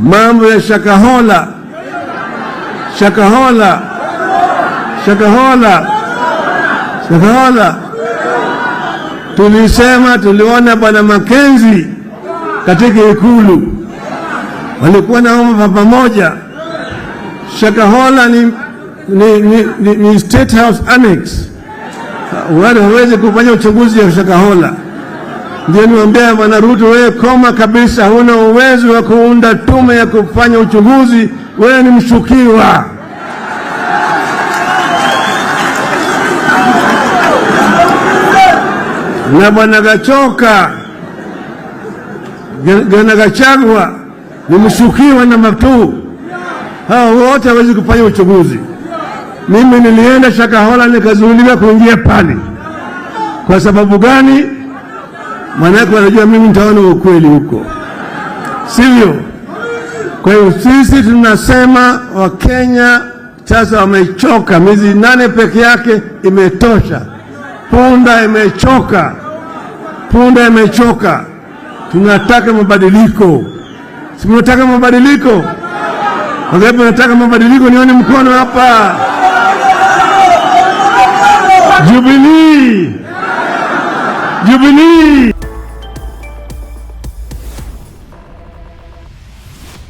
Mambo ya Shakahola, Shakahola, Shakahola, Shakahola, tulisema, tuliona bwana Makenzi katika Ikulu walikuwa naomba pamoja. Shakahola ni State House Annex, wale hawezi kufanya uchunguzi ya Shakahola. Ndio niwaambia bwana Ruto, wewe koma kabisa, huna uwezo wa kuunda tume ya kufanya uchunguzi, wewe ni mshukiwa. Na bwana Gachoka, bwana Gachagua ni mshukiwa namba 2. Hao wote hawezi kufanya uchunguzi. Mimi nilienda Shakahola nikazuiliwa kuingia pale. Kwa sababu gani? Maanake wanajua mimi nitaona ukweli huko, sivyo? Kwa hiyo sisi tunasema Wakenya sasa wamechoka. Miezi 8 peke yake imetosha. Punda imechoka, punda imechoka. Tunataka mabadiliko. Si mnataka mabadiliko? Wangapi wanataka mabadiliko? Nione mkono hapa. Jubilee, Jubilee.